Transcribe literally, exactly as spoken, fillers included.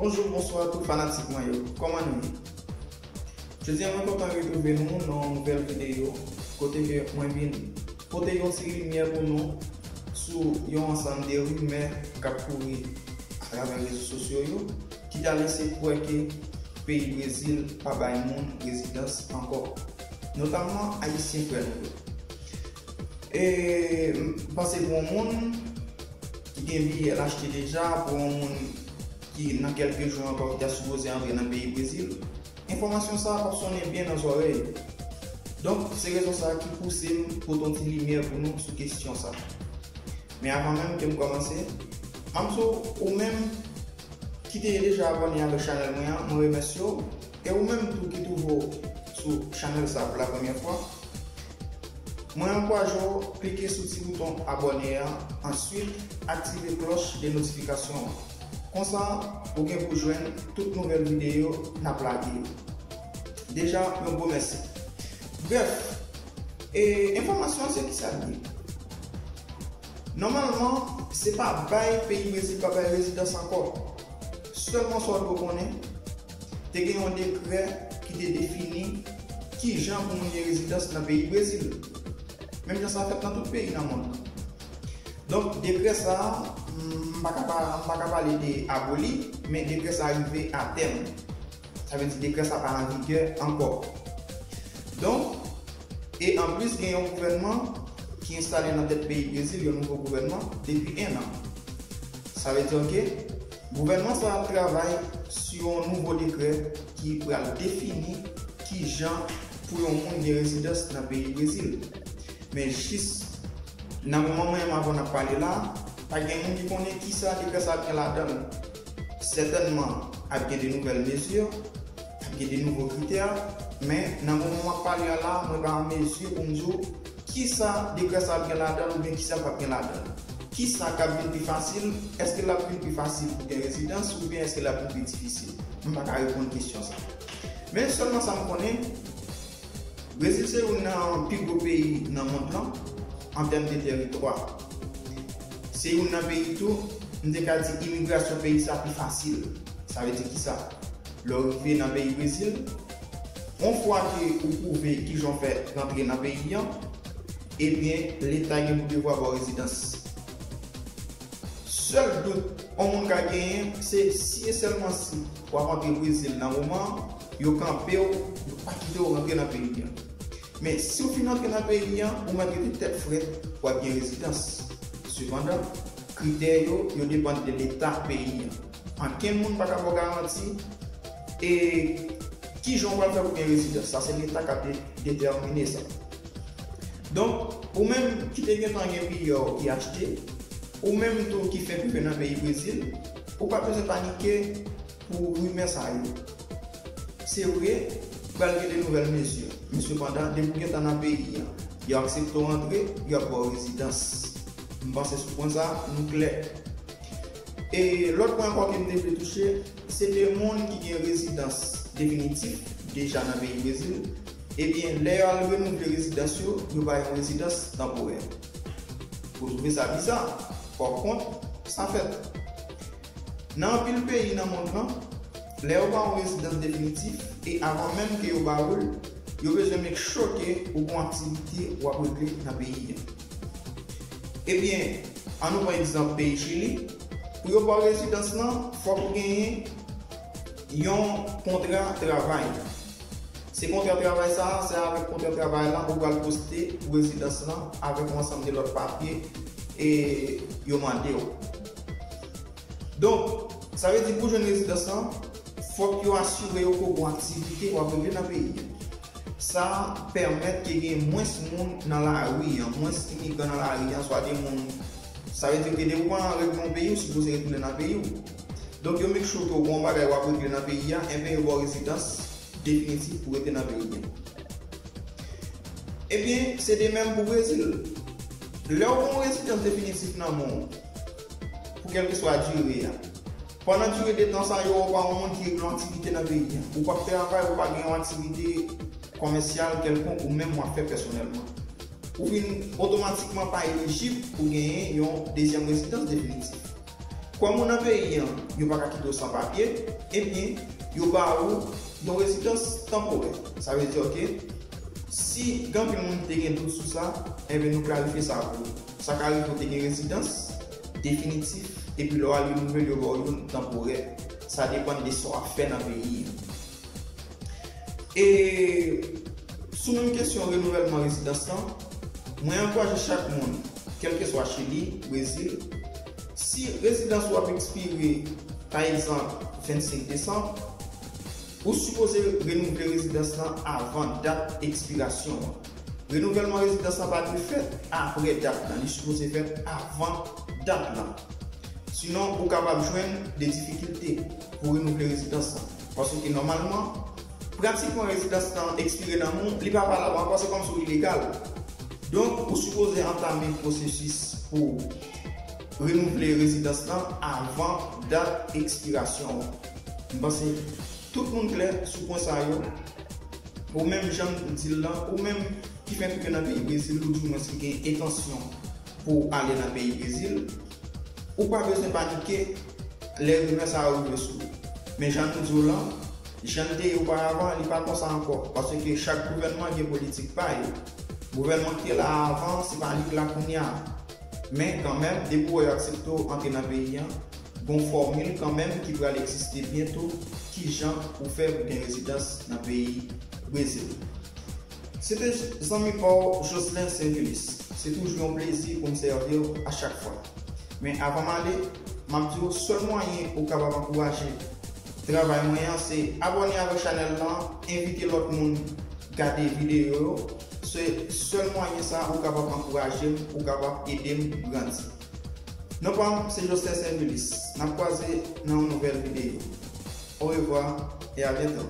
Bonjou, bonswa tout fanatik mwen yo. Kòman nou ye? Jodi a mwen kontan retwouve nou nan yon nouvèl videyo kote ke mwen vin pote yon ti limyè pou nou sou yon ansanm de rimè k ap kouri atravè rezo sosyo yo ki ta lese kwè ke peyi Brezil pa bay moun rezidans ankò, notamman ayisyen frè nou yo. E m panse pou yon moun ki gen biyè l achte deja, pou yon moun ki nan kèlke jou ankò ki ta sipoze antre nan peyi Brezil, enfòmasyon sa a p ap sonnen byen nan zòrèy. Donk, se rezon sa a ki pouse m pote yon ti limyè pou nou sou kesyon sa a. Men avan menm ke m kòmanse, m ap di w, ou menm ki te deja abòne avèk chanèl mwen an, mwen remèsye w. E ou menm tou ki twouve w sou chanèl sa a pou la premyè fwa, mwen ankouraje w klike sou ti bouton abòne a, answit aktive klòch de notifikasyon an. Konsa, ou gen pou jwenn tout nouvèl videyo n ap lage yo. Deja, yon gwo mèsi. Brèf, e enfòmasyon an se kisa l ye? Nòmalman, se pa bay peyi Brezil pa bay rezidans ankò. Sèlman sa w dwe konnen, te gen yon dekrè ki te defini ki jan pou moun gen rezidans nan peyi Brezil. Menm jan sa fèt nan tout peyi nan mond lan. Donk, dekrè sa a, m pa ka pa, m pa ka pale de aboli, men dekrè sa a rive a tèm. Sa vle di dekrè sa pa an vigè ankò. Donk, e anplis gen yon gouvènman ki enstale nan tèt peyi Brezil, yon nouvo gouvènman, depi en an. Sa vle di, oke, gouvènman sa ap travay sou yon nouvo dekrè ki pral defini ki jan pou yon moun gen rezidans nan peyi Brezil. Men jis nan moman mwen menm avè w n ap pale la, pa gen moun ki konnen kisa dekrè sa ap gen ladan l. Sètènman, ap gen de nouvèl mezi, ap gen de nouvo kritè, men nan moman m ap pale a la, mwen pa an mezi pou m di w kisa dekrè sa ap gen ladan l oubyen kisa l p ap gen ladan l. Kisa k ap vin pi fasil? Èske l ap vin pi fasil pou gen rezidans oubyen èske l ap vin pi difisil? M pa ka reponn kesyon sa. Men sèlman sa m konnen, Brezil se youn nan pi gwo peyi nan mond lan an tèm de tèritwa. Se youn nan peyi tou, m te ka di imigrasyon peyi sa pi fasil. Sa vle di kisa? Lè w rive nan peyi Brezil, yon fwa ke ou pwouve kijan w fè rantre nan peyi an, ebyen, Leta gen pou devwa ba w rezidans. Sèl dout yon moun ka genyen, se si e sèlman si w ap antre Brezil nan moman an, yo kanpe w, yo pa kite w rantre nan peyi an. Men si w fin antre nan peyi an, ou mèt rete tèt frèt, w ap gen rezidans. Sepandan, kritè yo, yo depann de Leta peyi an. Ankenn moun pa ka ba w garanti e kijan w pral fè pou gen rezidans. Sa se Leta k ap de- detèmine sa. Donk, ou menm ki te gentan gen biyè w ki achte, ou menm tou ki fèk rive nan peyi Brezil, ou pa bezwen panike pou rimè sa yo. Se vre, pral gen de nouvèl mezi, men sepandan, depi w gentan nan peyi an, yo aksepte w antre, yo ap ba w rezidans. M panse sou pwen sa, nou klè. E lòt pwen ankò ke m te vle touche, se de moun ki gen rezidans definitif deja nan peyi Brezil, ebyen, lè yo al renouvle rezidans yo, yo ba yo rezidans tanporè. Ou twouve sa biza? Pa kont, sa fèt. Nan anpil peyi nan mond lan, lè yo ba w rezidans definitif, e avan menm ke yo ba ou l, yo bezwen make sure ke ou gen yon aktivite w ap regle nan peyi an. Ebyen, ann nou pran egzanp peyi Chili. Pou yo ba w rezidans lan, fòk ou genyen yon kontra travay. Se kontra travay sa a, se avèk kontra travay lan ou pral poste pou rezidans lan avèk yon ansanm de lòt papye e yo mande w. Donk, sa vle di pou jwenn rezidans lan, fòk yo asire yo ke w gen yon aktivite w ap regle nan peyi an. Sa pèmèt ke gen mwens moun nan lari an, mwens imigran nan lari an, swa de moun. Sa vle di ke depi w pa nan règleman peyi, ou sipoze retounen nan peyi w. Donk, yo make sure ke w gen yon bagay w ap regle nan peyi a, enben yo ba w rezidans definitif pou rete nan peyi a. Ebyen, se de menm pou Brezil. Lè w gen yon rezidans definitif nan men w, pou kèlkeswa dire a, pandan dire de tan sa yo, ou pa yon moun ki regle yon aktivite nan peyi a. Ou p ap travay, ou pa gen yon aktivite kòmèsyal kèlkonk ou menm w ap fè pèsonèlman. Ou vin otomatikman pa elijib pou genyen yon dezyèm rezidans definitif. Kòm ou nan peyi an, yo pa ka kite w san papye, ebyen, yo ba ou yon rezidans tanporè. Sa vle di ke si gen anpil moun ki te gen dout sou sa, ebyen, nou klarifye sa pou ou. Sa ka rive w te gen rezidans definitif, epi lè w al renouvle l, yo ba w youn tanporè. Sa depann de sa w ap fè nan peyi an. E sou menm kesyon renouvèlman rezidans lan, mwen ankouraje chak moun, kèlkeswa Chili, Brezil, si rezidans ou ap ekspire, pa egzanp, vennsenk desanm, ou sipoze renouvle rezidans lan avan dat ekspirasyon an. Renouvèlman rezidans lan pa dwe fèt apre dat lan, li sipoze fèt avan dat lan. Sinon, ou kapab jwenn de difikilte pou renouvle rezidans lan. Paske nòmalman, pratikman rezidans lan ekspire nan men w, li pa valab ankò, se kòmsi w ilegal. Donk, ou sipoze antame pwosesis pou renouvle rezidans lan avan dat ekspirasyon an. M panse tout moun klè sou pwen sa yo. Ou menm jan m di l lan, ou menm ki fenk rive nan peyi Brezil, oudimwens ki gen entansyon pou w ale nan peyi Brezil, ou pa bezwen panike lè rimè sa yo rive sou ou. Men jan nou di w lan, jan l te ye oparavan, li pa konsa ankò, paske chak gouvènman gen politik pa yo. Gouvènman ki te la avan, se pa li k la kounye a. Men kanmenm, depi w wè yo aksepte w antre nan peyi an, gon fòmil kanmenm ki pral egziste byento, kijan ou fè pou gen rezidans nan peyi Brezil. Se te zanmi pa w Jocelyn Saint Julius. Se toujou yon plezi pou m sèvi w a chak fwa. Men avan m ale, m ap di w sèl mwayen ou kapab ankouraje travay mwen an, se abòne avèk chanèl lan, envite lòt moun gade videyo yo. Se sèl mwayen sa ou kapab ankouraje m, ou kapab ede m grandi. Non pa m, se Jocelyn Saint Julius. N ap kwaze nan yon nouvèl videyo. Au revoir et à bientôt.